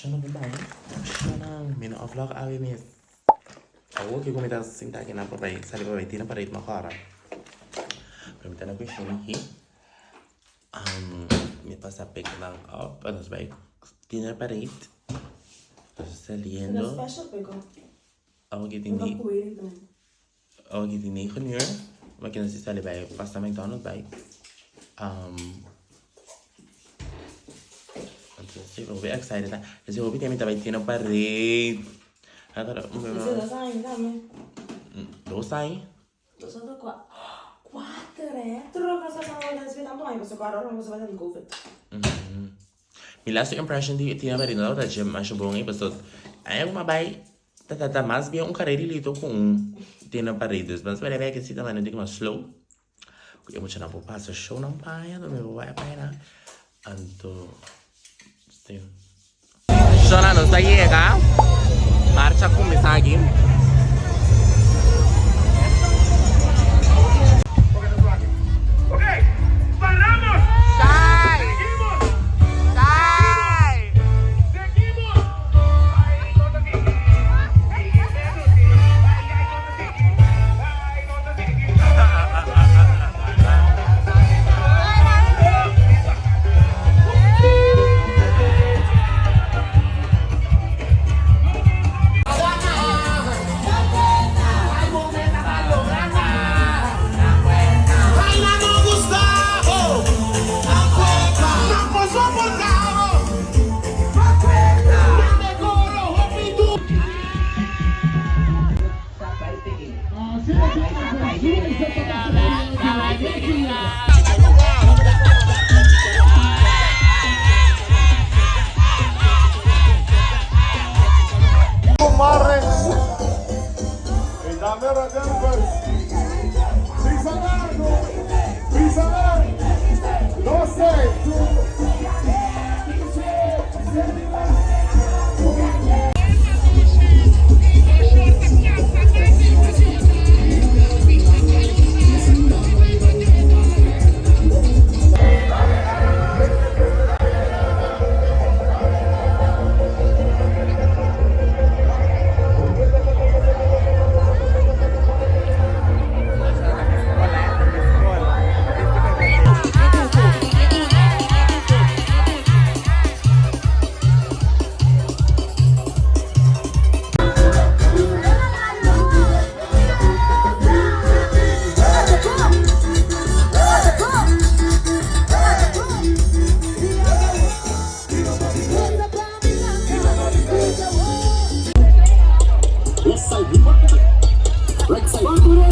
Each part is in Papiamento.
Shona bon bai. Shona, mi no a vlog awe mes. Awor ke ku mi ta sinta aki nan pa bai sali pa bai tira pared mehor. Pero mi ta na kushina aki. Mi pasa pick nan up pa nos bai tira pared. Nos ta saliendo. Awor ke tin awor ke tin negen uur. Maki nos ta sali bai pasa McDonald's bai. Entonces, hopi excited. Entonces, hopi mi ta bai tira pared. 2 aña. Dos aña, 4, eh? 4 COVID. Mi last impression di Tina Pared no tabata dje masha bon ei, pasobra aña ku mi a bai ta mas bien un karerilito ku un Tina Pared. Dus ban spera bek si ta manera di mas slow ku e muchanan por pasa shownan paña, mi por bai a paña nan. Anto si. Shownan nos ta yega, marcha a kuminsá aki.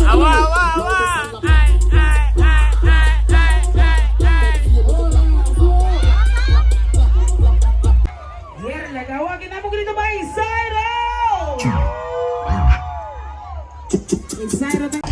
Awa, awa, awa. Ai, ai, ai, ai, ai, ai, ai. Heerlijk, awor aki nan grito pa Isairo! Isairo ta.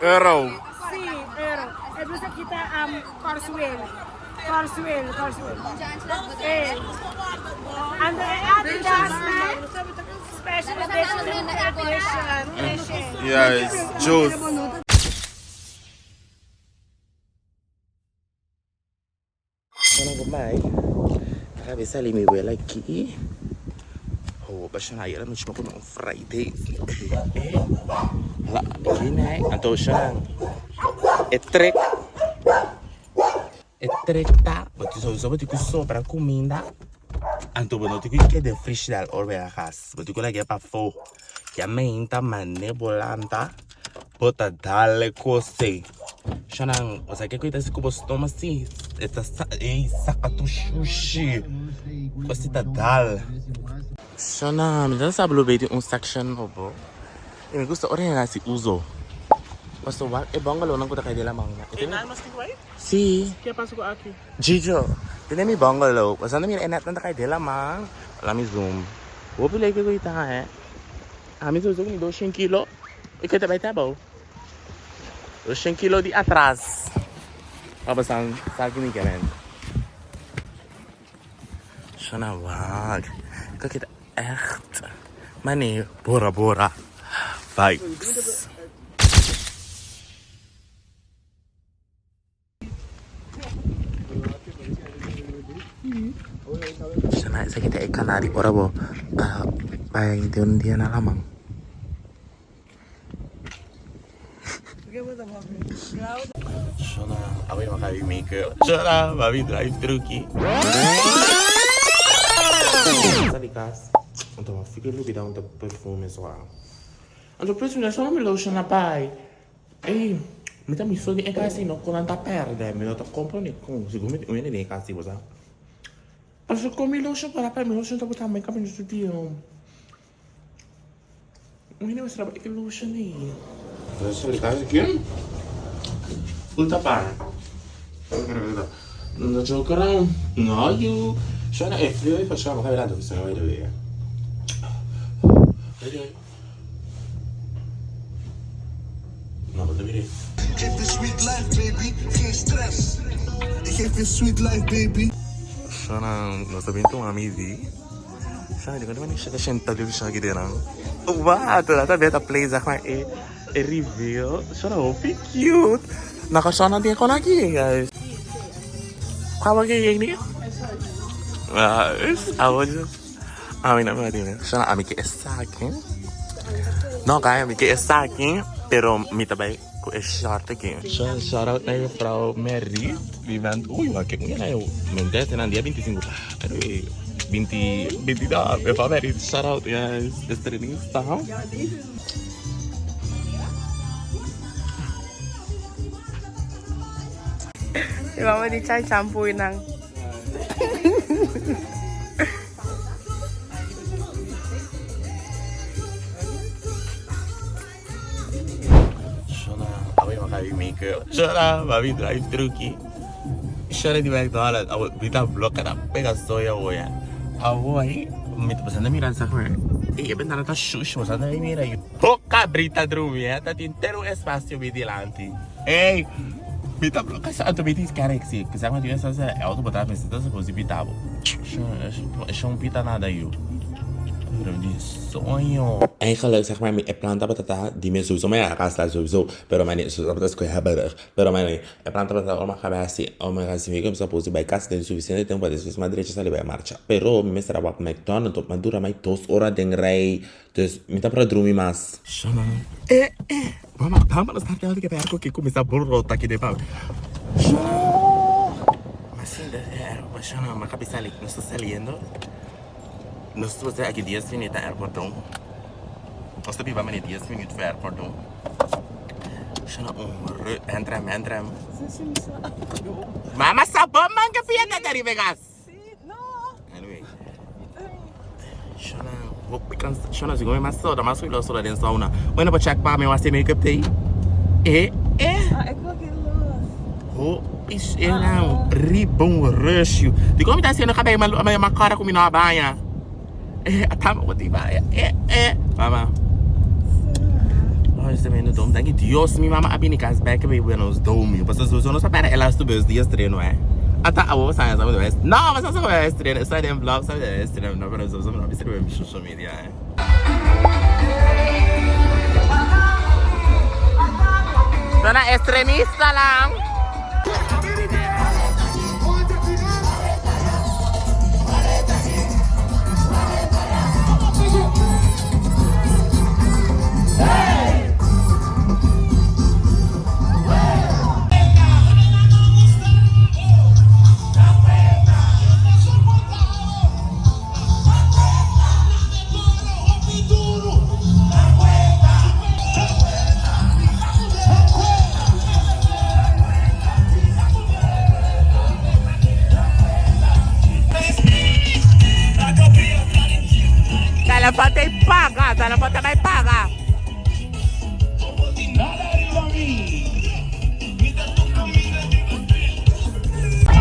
Euro. Sí, euro. E blusa aki ta Corswell. Corswell, Corswell. Eh. Anto e Adidas na special edition, limited edition. Yes, juice. Shana ku mai. Acaba de salir mi abuela aqui. Oh, pa shana ayera nochi mi a come un Friday. La, aquí Anto shana e trek. E trek ta, bo tin sowieso bo tin ku sobra kuminda. Anto bo no tin ku keda den frishider ora bo yega kas. Bo tin ku lag'é pafó. Ya meinta mane bo lanta bo ta dale kose. Shanan, osea ke koita si ku bo stoma si e ta sa ey saka tur shushi. Kos si ta dal. Shanan, mi ta sa blo bay tin un section nobo. Y mi gusta ora hende hasi uso. Pasobra wak e bungalow nan ku ta kai den laman. E nan mas tin ku bay? Si. Ke pasa ku aki? Gijo, tene mi bungalow. Pasobra mira e net nan ta kai den laman. Laat mi zoom. Hopi leke ku ita eh. Ami sowieso ku mi doshen kilo. E ke ta bai ta abou. Doshen kilo di atras. Pa pasan sa ki mi ke men. Shona wak. Ka kita echt. Mane Bora Bora vibes. Sana esaki ta e canal di ora bo a bai den un dia na laman. Shona, awe no a kabi make-up. Shona, mami drive thru ki. Sa di kas, anto mi a fika lubida un ta perfume so a. Anto plus mi no sa mi lotion a bai. Ey, mi ta miso den e kas ei no kon nan ta pèrdè, mi no ta komprondé kon, sigur mi tin un hende den e kas ei bo sa. Pasobra kon mi lotion por a pèrdè, mi lotion tabata tambe kaminda su dia. Un hende mester a bai e lotion ei. Full tapá. No joke around. No you. Shona e frio ei pasha, bo ka lanta bisa by the way. No, bo ta mira. Geef je sweet life baby, geen stress. Ik geef je sweet life baby. Shona, nos ta bin tuma midi. Shona, di konta manera ta shenta den shaki den nan. Wow, toda ta beta play zeg maar e e reveal. Shona, hopi cute. Naka shona tin kon aki, guys. Kwa bo ke yek ni? Ah, abo Ami no me dime. Shona, ami ke esaki. No, guy, ami ke esaki, pero mi ta bai ku e short aki. Shona, shout out na juffrouw Mary. Die bent, oei, wat kijk na jou. Mijn test en dia 25. Anyway, 20, 22. Juffrouw Mary, shout out, guys. De training staan. Mi mama di chai shampoo nan. Shona, awe maka bi make-up. Shona, mami drive thru ki. Shona di McDonald's, awe bita blok na pega soya woya. Awo ay, mi ta pasando mira sa her. E bentana ta shush, pasando mira. Boca brita drumi, eh, ta tin ter un espacio mi dilanti. Ey, mi ta bloka sa anto mi tin kerk si. Kisa mi tin esa sa auto bo ta mester ta suppose di pita bo. Shon pita nada yu. Pero di soño. Eigenlijk zeg maar mi e plan tabata ta di mi sowieso mi a gasta sowieso pero mi tabata scoge haberig pero mi e plan tabata ora mi a caba haci ora mi a haci mi suppose di bay cas den suficiente tempo pa despues mi a drecha sali bay marcha pero mi mester a wak McDonald's mi a dura mai dos ora den rij. Dus mi ta para drumi mas. Shana. Eh, eh. Mama, mama nos tarde algo que perco que começa borrota aqui de pau. Mas sim, shana, ma cabeça ali, nós está saliendo. Nós estamos aqui 10 minutos na airport. Nós está viva mane 10 minutos para airport. Shana, um, entra, entra. Mama, sabor manga fiesta de Vegas. Anyway. Shana, hopi cansa. Shana, si come mas soda, mas fui soda den sauna. Bueno, pa check pa me wasi makeup tei. Eh, eh. Ah, ik wil geen los. Hopi shana, ribon rush you. Di como tá sendo cabelo, mas uma cara comigo na banha. Eh, atama ko di ba? Eh, eh. Mama. Huis dom. Danki Dios mi mama a bini kas bek bay buena nos domi. Pasobra sowieso nos a perde e laatste bus di estreno eh. Ata awo sa sa moet No, sa sa moet estreno. Sa den vlog sa moet estreno. No, pero sowieso no bisa riba mi social media eh. Dona extremista lang. Telefon te paga, telefon te bai paga.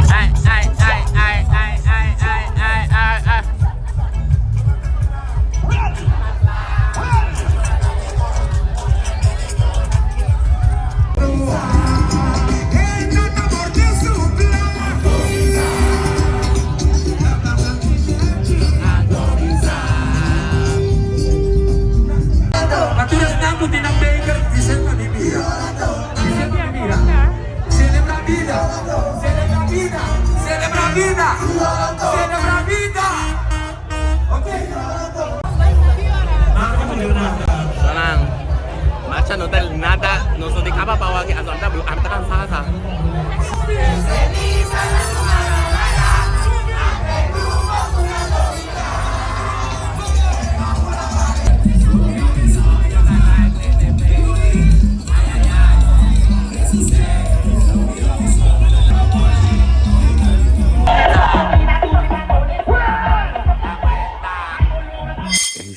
Ai, ai, ai, ai, ai, ai, ai, ai, ai, ai. Sonan, marcha no ta nada, nos no tin caba pa wak, anto ami ta ami ta cansa sa.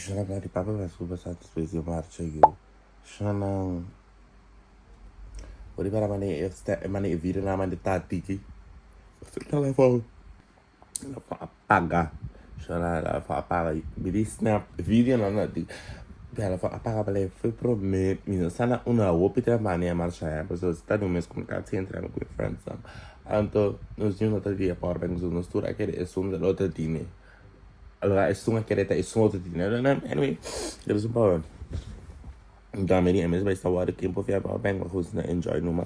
Shana di papa ba su basa despues di marcha yu. Shana Ori para mane e mane e video na mane ta tiki. Telefon. Apaga. Shana la fa apaga. Mi di snap video na na di. Bela fa apaga bale foi pro me mi no sana una hopi tra mane a marcha ya. Paso sta no mes comunicatie entre mi friends. Anto nos ñu no ta dia power bank so nos tur a kere esun del otro dine. Alora esun a kere ta esun otro dine. Anyway, der is un power. Dame di mes bai sta wari tempo via power bank maar goed na enjoy numa.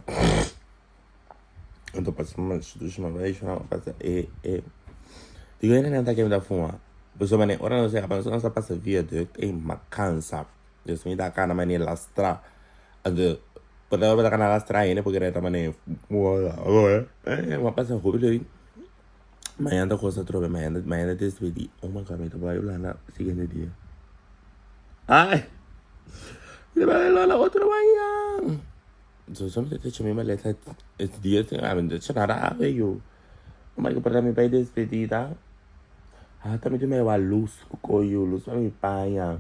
Anto pasa mas dushi ma bai shona pasa e e. Digo ene nan ta ke mi ta fuma. Pasobra mane ora nos yega nos a pasa viaduct ey makansa. Dios mi ta kana mane lastra. Anto por ta tabata kana lastra hende porque ta mane ma pasa hopi leuk. Mañana ta cosa atrobe mañana mañana ta despedi. Oh my God mi ta bai Hulanda siguiente dia. Ay! Mi ta bai Hulanda otro mañana. So so mi ta echa mi maleta es dia sin a mi ta echa nada awe yu. Oh my God pero mi bai despedida. Hasta mi tin mi a luz ku koyo luz pa mi paña.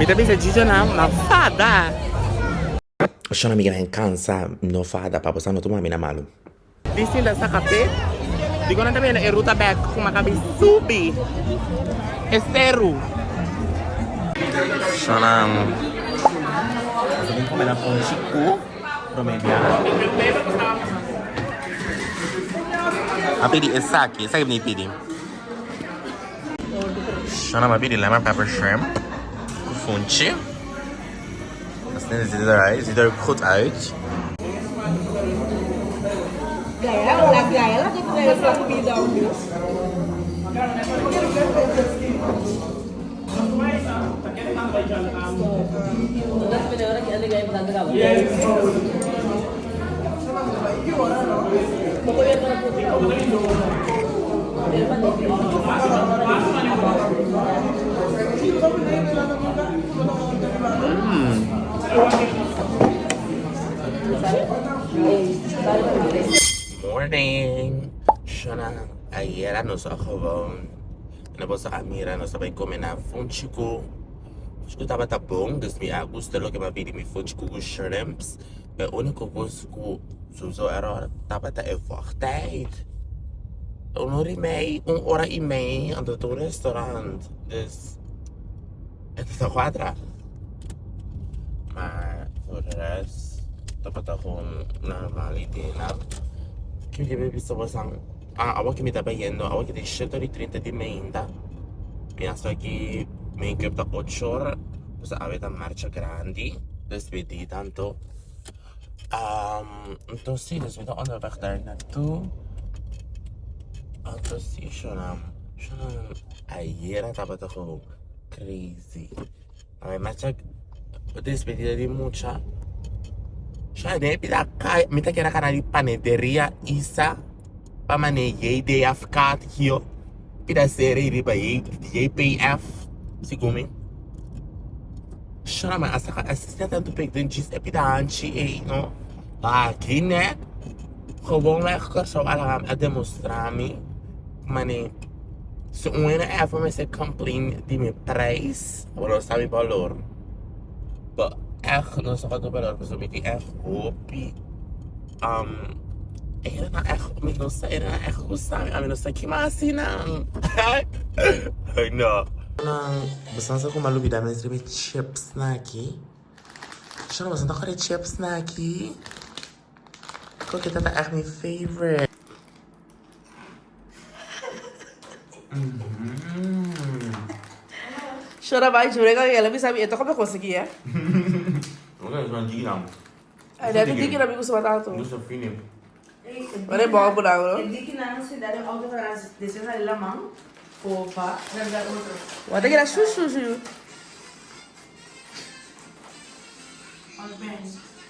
Mi ta bisa Gigi nan ma fada. Shona mi gran cansa no fada pa bosa no tuma mi na malu. Dicen da saca pe. Dikon nan ta bini e ruta bek ku makabi subi e seru. Shonnan nos a bin kome na Funchi ku prome biaha. A pidi esaki, esaki mi pidi. Shonnan a pidi lemon pepper shrimp ku funchi. Asina ziet het eruit, ziet er goed uit. Morning! Shona, ayera nos a gewoon na boso a mira nos a bai come na funchi ku funchi ku tabata bon dus mi a gusta loke mi a pidi mi funchi ku ku shrimps e uniko kos ku sowieso error tabata e wachttijd un ora y mei un ora y mei anto ta un restaurant dus E ta cuadra. Maar voor de rest tabata gewoon normal idea. Ki mi bisa bosan? Ah, awa ki mi ta bayendo, awa ki ta shete ora y trinta di meinta. Mi a sa ki make-up ta ocho ora, pues awe ta marcha grandi, dus mi di tanto. Enton si, dus mi ta onderweg daar naartoe. Anto si, shona, shona, ayera tabata gewoon crazy. Awe macha despedida di mucha. Shona den e pida kai, mi ta kere kana di panaderia Isa pa mane JDF kaart hio. Pida seri riba JPF, segun mi. Shona mi a saka asina tantu pek den djis e pida hanchi ei no. Aki ne gewoonweg Kòrsou a laga a demostrá mi mane si un hende ever mester complain di mi prijs bo no sa mi balor. Bo ègt no sa mi balor pasobra mi tin ègt hopi e hendenan ègt mi no sa e hendenan ègt gusta mi ami no sa kima hasi nan. No. Boso sa kuma lubida mes riba e chips nan aki. Shona boso no ta kore chips nan aki. Koke ta ta echt mi favorite. Shona bai jure ka yela bisa mi e ta come konsegui eh. Ai dati diki na mi gusta batato. Ora e bon por nan no. E diki nan si dale auto para despues sali laman o pa revisar otro. Wata keda shu shu shu.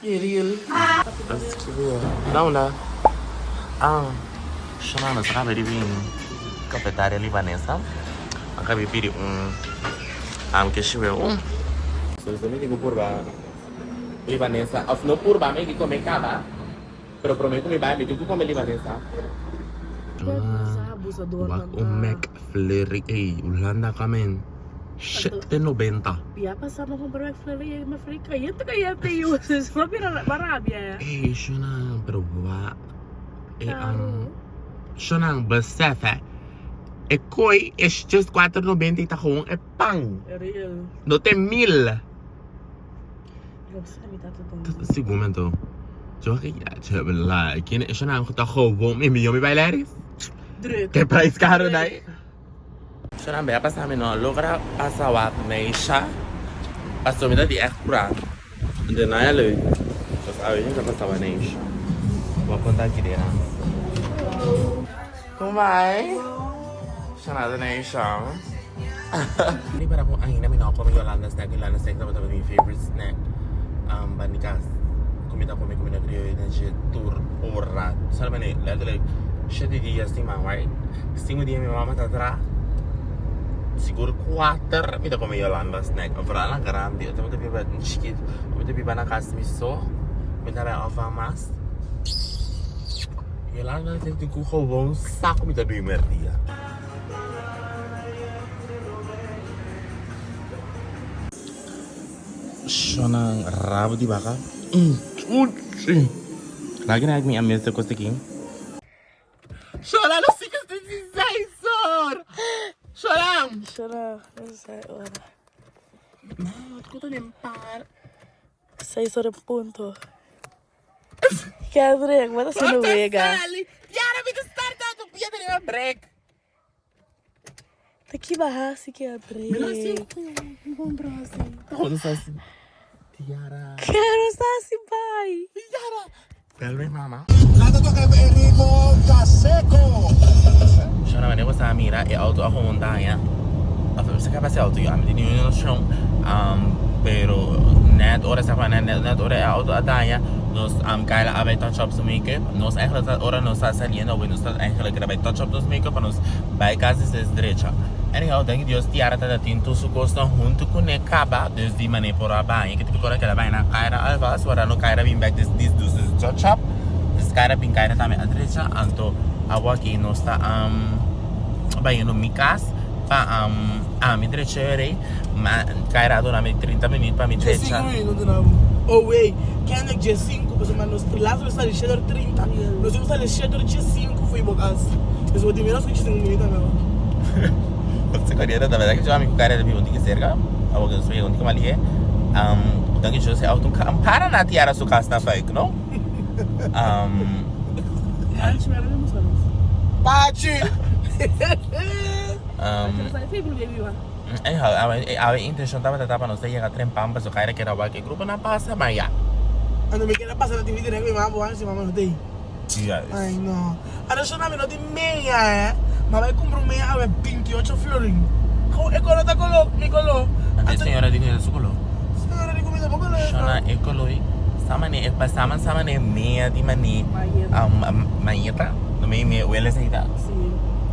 E real. Na unda? Ah, shona nos acaba di bin cafetaria libanesa. Acaba di pidi un am ke shiwe un. So mi di ku purba libanesa of no purba mi di come caba. Pero prome ku mi bai mi tin ku kome libanesa. Wak un McFlurry ey Hulanda kamen shete nobenta. Ya pasa mi kumpra McFlurry McFlurry kayente kayente yu mi bira rabia ya. Ey shonan pero wak e shonan besef he e koi e just kuater nobenta y ta gewoon e pan no te mil. Sigur men to. Yo que ya che la quién es na ta gewoon mi mi mi bailaris. Druk. Que prijs caro dai. Yo na bea pasa mi no logra pasa wa meisha. Paso mi ta di echt pura. De na ya leuk. Dus awe mi ta pasa wa neisha. Wa conta aki dera. Kom vai. Shana de neisha. Ni para kung ainda mi no come Yolanda snack. Yolanda snack tabata mi favorite snack. Um, ban di kas. Comida come comida crioyo den she tur ora. Sabe mane letterlijk shete dia siman, right? Cinco dia mi mama ta tra. Sigur kuater mi ta come Yolanda snack. Vooral na grandi. Ota mi ta biba chikito. Mi ta biba na kas mi so. Mi ta bai afan mas. Yolanda snack tin ku gewoon sa ku mi ta bin merdia. Shonnan rabo di baka. Uchi! Lagi na mi a mester kos aki. Shona lo sika. Shola! Shola, no sa e ora. Kuto den par. Seis ora en punto. Kendrick, bo ta haciendo wega. Yara, mi ta start auto pia ta riba brek. Ta ki ba hasi Kendrick? Mi no hasi un bon brasi. Kon sa hasi? Yara. Kero sa hasi bai. Yara. Bel mi mama. Laat het toch even Enrico Caseco. Shona, wanneer bo sa mira e auto a gewoon daña. Of mi sa kaba si auto yo, ami tin niun noshon. Pero net ora sa net, net ora e auto a daña, nos Kayla a bai touch up su make-up. Nos eigenlijk ta ora nos ta saliendo awe, nos ta eigenlijk a bai touch up nos make-up pa nos bai kas despues drecha. Anyhow, danki Dios Tiara tata tin tur su kosnan huntu kuné kaba, dus di manera por a baña. Ke tipo ora keda baña na Kayra alvast, ora no Kayra bin bek des dis dus touch up. Dus Kayra bin Kayra tambe a drecha, anto awaki nos ta bayendo mi kas pa ami drecha yorey. Ma Kayra a duna mi 30 minuut pa mi drecha. 5 minuut no duna bo. Oh wey, kende dje 5 pasobra nos laatste bes sali shete ora 30, nos tin ku sali shete ora dje 5 fo'i bo kas. Dus bo tin menos ku dje 5 minuut tambe awor. Nos ta koriendo tambe, ta kico ami ku Kayra ta biba un tiki serka, awor ku nos ta yega un tiki mas lihe. Danki Dios e auto para na Tiara su kas na Fuik, no? Pachi! Anyhow, awe intencion tabata ta pa nos ta yega trempan pasobra Kaira keda wak e grupo nan pasa, ma ya. Anto mi keda pasa na TV direct mi mama bo anchi mama no ta ei. Juist. Ay no. Anto shona mi no tin meya eh. Ma bai cumpra un meya awe 28 florin. Con e colo ta colo mi colo. Anto e señora di cu ta su colo. Señora di cu mi ta bo colo e Shona e colo ei. Sa mane e sa man sa mane meya di mane mayeta. No me me wele esei ta. Si.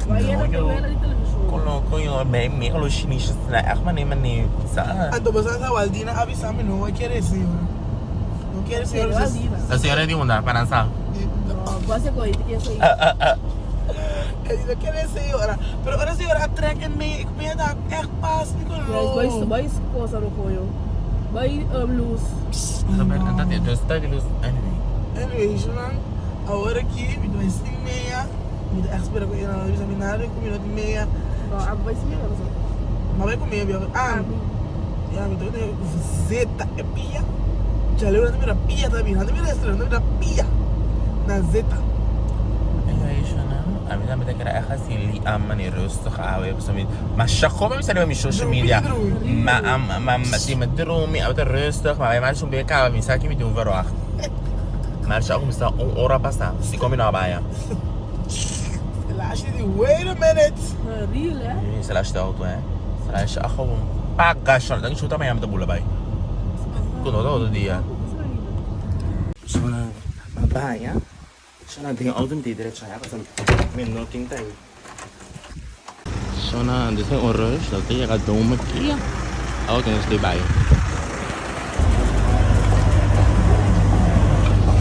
Mayeta te wele di television. Colo coño me me colo shinisha na echt mane mane sa. Anto bo sa sa Waldina a bisa mi no a kere señora. No quiere señora. La señora di unda pa nan sa. No, bo hace coy, te quiere soy. E di no quiere señora. Pero ora señora a trek e me, ik me da echt pas mi color. Boy, boy, cosa no coño. Boy, luz. Dus ta di luz anyway. Anyway, Shunan, awor aki mi ta bai sin mea. Mi ta echt spera ku e nan no bisa mi nada ku mi no tin mea. No, abo bai sin mea no so. Ma bai ku mea bia. Ah, ya mi ta bai zeta e pia. Djaleu nan ta mira pia ta bin. Nan ta mira estrella, nan ta mira pia na zeta. Anyway, Shunan, ami tambe ta kere echt hasi li manera rustig awe pasobra mi masha komo mi sa riba mi social media. Ma ma ma si mi drumi, abo ta rustig, ma bai marcha un bia kaba mi sa ki mi tin un verwacht. Marcha a kuminsá un ora pasá, si kon mi no a baña. Selassie di wait a minute. Real eh. Sí, Selassie ta auto eh. Selassie a gewoon paga shon. Dan ki ta mañana mi ta bula bai. Ku no ta otro dia. Shona a baña. Shona den auto mi ta derecho ya pasobra mi no tin time. Shona des un rush nos ta yega dome kia. Auto nos ta bai.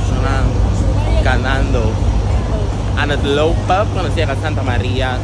Shona ganando. Aan het lopen cuando se llega Santa Maria.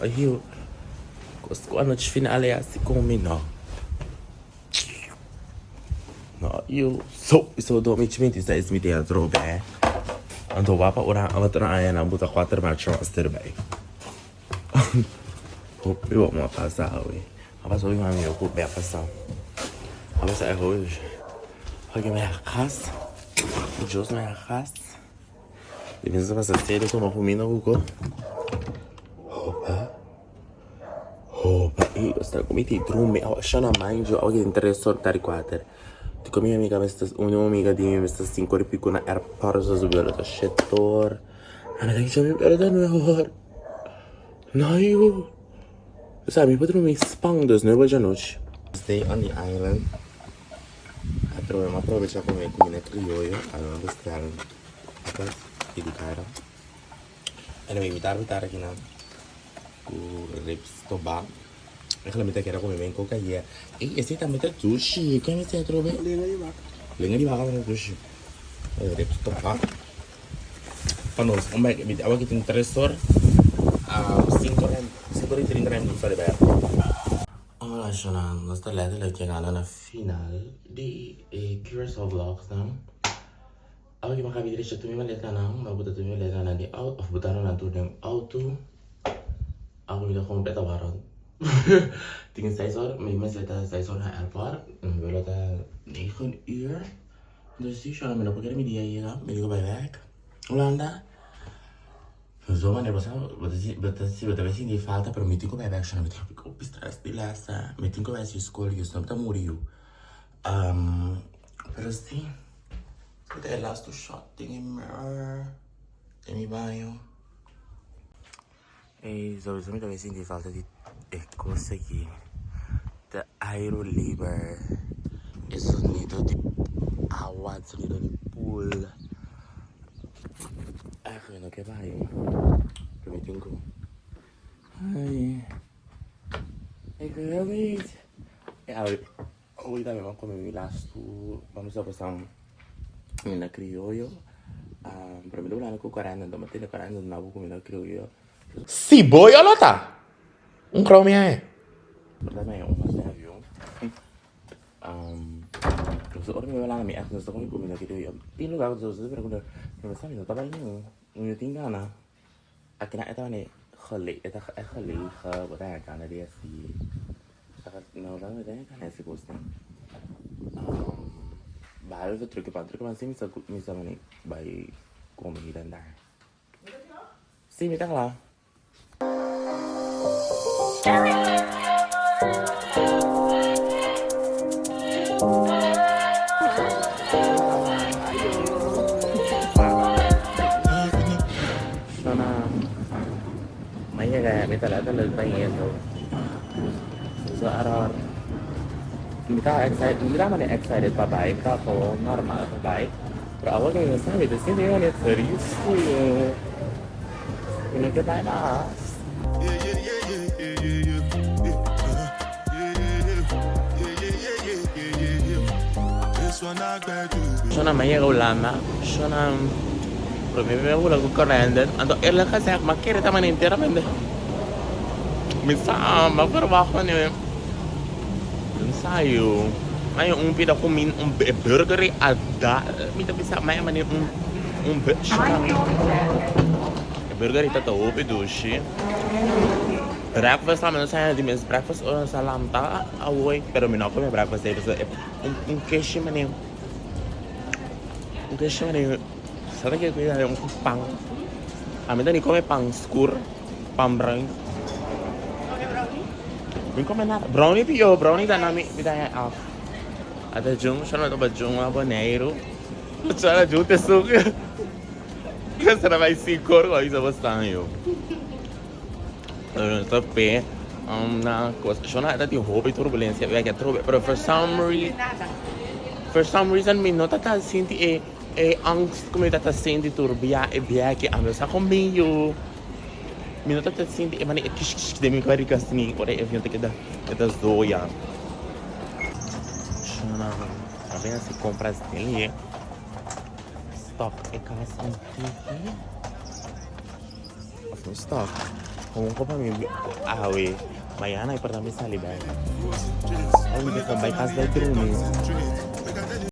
Ahiu. Kos ku anochi final e hasi ku mi no. No, yu. So, so 2026 mi tin atrobe. Anto wapa ora otro aña nan buta 4 macho mas erbij. Hopi bo a pasa awe. A pasa hopi mami yo ku be a pasa. A pasa e hopi. Hopi me a kas. Jos me a kas. Di pensa pasa serio toma kuminda ku ko. Hopa. Hopa. I sta ku mi ti drumi. Awa shona mind you awa ki tin tres or tari kuater. Di ku mi amiga mester un amiga di mi mester sinku or i piku na airport so su belo ta shetor. Ana ta kicha mi pero ta nueve or. No yu. Sa mi por drumi spang dus nueve or djanochi. Stay on the island. Atrobe mi a aprovecha come comida crioyo. A mi a buscar papas y di cara. Anyway mi ta arbitrar aki nan cu ribs toba. Eigenlijk mi ta kere come men coca hier. Ey esey tambe ta dushi. Con esey atrobe? Lenga di baka. Lenga di baka tambe ta dushi. Ribs toba. Pa nos un bek mi awe ki tin tres or sinku ora sinku ora i trinta na minuut sali bai airport. Hola shona nos ta letterlijk yegando na final di e Curaçao vlogs nan. Awe ki mi a kabi drecha tur mi maletanan mi a buta tur mi maletanan den auto of butando nan tur den auto awe mi ta kompleta wara tin seis or mi mester ta seis or na airport mi welo ta negen uur. Dus si shona mi no por kere mi dia yega, mi dico bai bek Hulanda. Zo wanneer bo sa, bo ta si, bo ta si, bo ta bai sinti falta, pero mi tin ku bai bek shona, mi tin hopi stress di lesa, mi tin ku bai hasi skol, yo sno ta muri yu. Pero si, esaki ta e lastu shot den e mirror, den mi baño. Ey, sowieso mi ta bai sinti falta di e cos aki. Ta airo liber. E sonido di awa, sonido di pool. Echt, mi no ke bai. Pero mi tin ku. Ay. Ik wil niet. E awe, hoy tambe mi a come mi lastu, vamos a pasá comida crioyo. Pero mi ta hablando cu 40, enton mi a tene 40 na bo comida crioyo. Si boy o lo ta? Un crow mi haña. Por ta mi haña un mas den avion. Entonces ora mi bai landa mi echt no sa come comida crioyo. Tin lugar cu ta pero mi sa mi no ta bai ningun. Mi no tin gana. Aki nan e ta mane gele, e ta echt gelegen, bo ta haña gana di hasi. No, no ta haña gana di hasi cosnan. Behalve truckepan, truckepan si mi sa mi sa mane bai come hier en daar. Si mi ta kla. Shona, mi a yega mi ta letterlijk bañendo. So aror mi ta excited, mi ta mane excited pa bai, mi ta gewoon normal pa bai. Pero awor cu mi sa mi ta sinti mi mane tristu. Mi no ke bai mas. Shona mi a yega Hulanda, shona prome mi a bula ku Correnden, anto eerlijk gezegd mi a kere ta manera enteramente. Mi sa, mi a verwacht wanneer mi sa yu, mi a un pida kuminda, un burger i a da, mi ta bisa mi a manera un un shona mi e burger ei ta ta hopi dushi. Breakfast tambe nos a haña di mes breakfast ora nos a lanta awor, pero mi no a come breakfast ei pasobra e un keshi manera un keshi manera sa ta ke ku un pan, ami ta ni come pan skur. Pan bruin. Mi come nada. Brownie pio, brownie ta na mi, mi ta haña af. Ata jung, shona ta jung na Boneiru. Shona jung te suk. Kesa na bai sikor ko isa bostan yo. Ta pe na kos. Shona ta tin hopi turbulencia wek atrobe, pero for some reason for some reason mi no ta ta sinti e e angst ku mi ta ta sinti tur bia e bia ki ami sa kon bin yo. Mi no ta ta sinti e manera kish kish den mi barriga asina ora e avion ta keda keda zoya. Shona a bin hasi compras den e stock e cas un tiki. Of no stock. Como ko pa mi awe, mañana e por ta mi sali bai. Ay, mi ta bai kas bai drumi.